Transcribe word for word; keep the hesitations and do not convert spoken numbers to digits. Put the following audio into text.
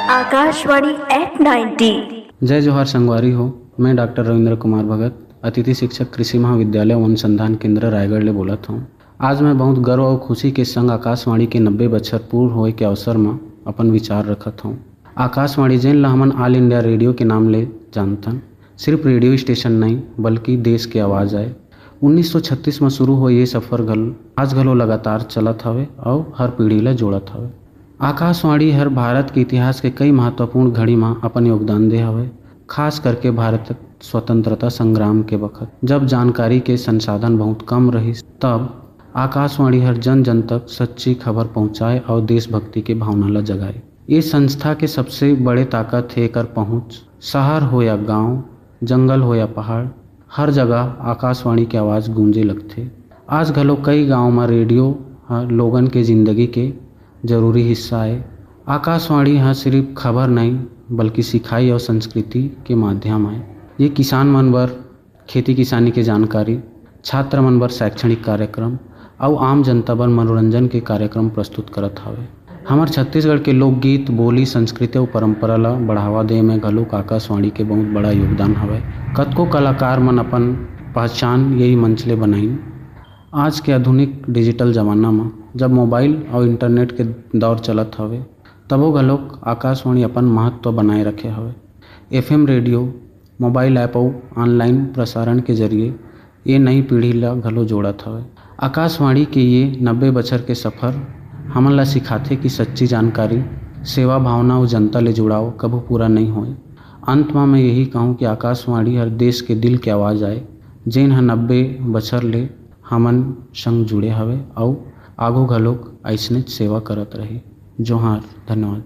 Akashvani eight ninety. जय जोहार संगवारी हो, मैं डॉक्टर रविंद्र कुमार भगत, अतिथि शिक्षक कृषि महाविद्यालय अनुसंधान केंद्र रायगढ़ ले बोलत हूँ। आज मैं बहुत गर्व और खुशी के संग आकाशवाणी के नब्बे बछर पूर्ण होए के अवसर म अपन विचार रखत हूँ। आकाशवाणी, जेन ला हमन ऑल इंडिया रेडियो के नाम ले जानथन, सिर्फ रेडियो स्टेशन नहीं, बल्कि देश के आवाज आय। उन्नीस सौ छत्तीस म शुरू होए ये सफर घल आज घलो लगातार चलत हवे और हर पीढ़ी ला जोड़त हवे। आकाशवाणी हर भारत के इतिहास के कई महत्वपूर्ण घड़ी म अपन योगदान दे हवे, खास करके भारत स्वतंत्रता संग्राम के बखत, जब जानकारी के संसाधन बहुत कम रहिस, तब आकाशवाणी हर जन जन तक सच्ची खबर पहुंचाए और देशभक्ति के भावना ला जगाए। ये संस्था के सबसे बड़े ताकत हे एकर पहुंच। शहर हो या गांव, जंगल हो या पहाड़, हर जगह आकाशवाणी के आवाज गूंजे लगथे। आज घलो कई गांव म रेडियो ह लोगन के जिंदगी के जरूरी हिस्सा आय। आकाशवाणी ह सिर्फ खबर नहीं, बल्कि सिखाई और संस्कृति के माध्यम आय। ये किसान मन बर खेती किसानी के जानकारी, छात्र मन बर शैक्षणिक कार्यक्रम अउ आम जनता बर मनोरंजन के कार्यक्रम प्रस्तुत करत हवे। हमर छत्तीसगढ़ के लोकगीत, बोली, संस्कृति अउ परंपरा ला बढ़ावा दे में घलोक आकाशवाणी के बहुत बड़ा योगदान हवय। कतको कलाकार मन अपन पहचान यही मंच ले बनाइन। आज के आधुनिक डिजिटल जमाना म जब मोबाइल अउ इंटरनेट के दौर चलत हवे, तभो घलोक आकाशवाणी अपन महत्व बनाए रखे हवे। एफएम रेडियो, मोबाइल ऐप अउ ऑनलाइन प्रसारण के जरिए ये नई पीढ़ी ला घलो जोड़त हवे। आकाशवाणी के ये नब्बे बछर के सफर हमन ला सिखाथे कि सच्ची जानकारी, सेवा भावना अउ जनता ले जुड़ाव कभू पूरा नइ होय। अंत म मैं यही कहूँ कि आकाशवाणी हर देश के दिल के आवाज आय, जेन ह नब्बे बछर ले हमन संग जुड़े हवे अउ आघू घलोक अइसनेच सेवा करत रही। जोहार, धन्यवाद।